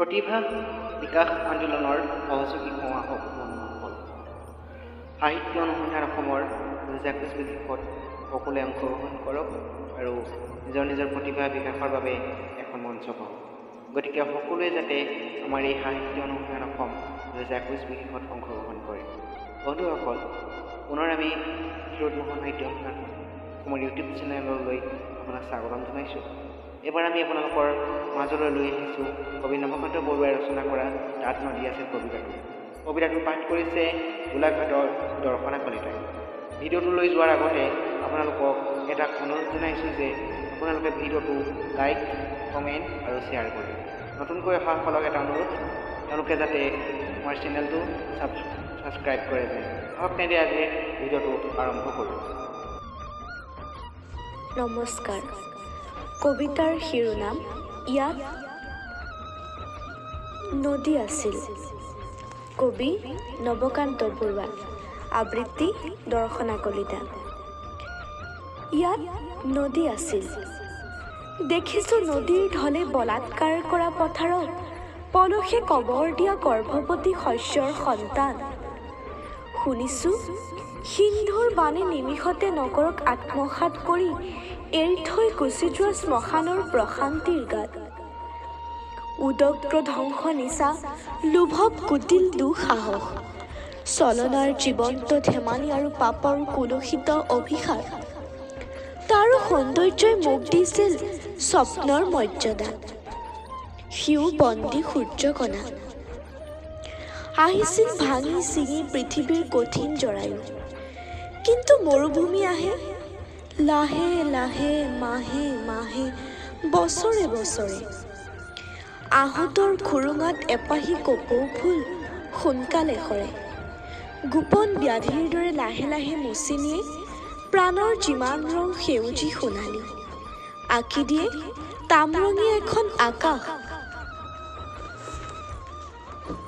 প্ৰতিভা বিকাশ আন্দোলনৰ সহযোগী হওঁ আহক বন্ধুসকল। সাহিত্য অনুসন্ধান অসমৰ 2021 বিশেষত সকলোৱে অংশগ্ৰহণ কৰক আৰু নিজৰ নিজৰ প্ৰতিভা বিকাশৰ বাবে এখন মঞ্চ পাওক। গতিকে সকলোৱে যাতে আমাৰ এই সাহিত্য অনুসন্ধান অসম 2021 বিশেষত অংশগ্ৰহণ কৰে। বন্ধুসকল, পুনৰ আমি ক্ষীৰোদ মোহন সাহিত্য অনুসন্ধান অসমৰ ইউটিউব চেনেললৈ আপোনাক স্বাগতম জনাইছোঁ। এইবাৰ আমি আপোনালোকৰ মাজলৈ লৈ আহিছোঁ কবি নৱকান্ত বৰুৱাই ৰচনা কৰা তাত নদী আছিল কবিতাটো। কবিতাটো পাঠ কৰিছে গোলাঘাটৰ দৰ্শনা কলিতাই। ভিডিঅ'টো লৈ যোৱাৰ আগতে আপোনালোকক এটা অনুৰোধ জনাইছোঁ যে আপোনালোকে ভিডিঅ'টো লাইক, কমেণ্ট আৰু শ্বেয়াৰ কৰে। নতুনকৈ অহাসকলক এটা অনুৰোধ, তেওঁলোকে যাতে আমাৰ চেনেলটো ছাবস্ক্ৰাইব কৰে যেন। আহক তেন্তে আজিৰ ভিডিঅ'টো আৰম্ভ কৰোঁ। নমস্কাৰ। কবিতাৰ শিৰোনাম ইয়াত নদী আছিল। কবি নৱকান্ত বৰুৱা, আবৃত্তি দৰ্শনা কলিতা। ইয়াত নদী আছিল। দেখিছোঁ নদীৰ ঢলে বলাৎকাৰ কৰা পথাৰত পলসে কবৰ দিয়া গৰ্ভৱতী শস্যৰ সন্তান। শুনিছোঁ সিন্ধুৰ বানে নিমিষতে নগৰক আত্মসাত কৰি এৰি থৈ গুচি যোৱা শ্মশানৰ প্ৰশান্তিৰ গাত। উদগ্ৰ ধ্বংস নিচা লোভৱ কুটিল দুঃসাহস, চলনাৰ জীৱন্ত ধেমালি আৰু পাপৰ কুলসিত অভিশাপ। তাৰো সৌন্দৰ্যই মোক দিছিল স্বপ্নৰ মৰ্যাদা। সিও বন্দী সূৰ্যকণা আহিছিল ভাঙি ছিঙি পৃথিৱীৰ কঠিন জৰায়ু। কিন্তু মৰুভূমি আহে লাহে লাহে, মাহে মাহে, বছৰে বছৰে। আহঁতৰ খুৰুঙাত এপাহি কপৌ ফুল সোনকালে সৰে। গোপন ব্যাধিৰ দৰে লাহে লাহে মচি নিয়ে প্ৰাণৰ যিমান ৰং সেউজী সোণালী। আঁকি দিয়ে তামৰঙী এখন আকাশ।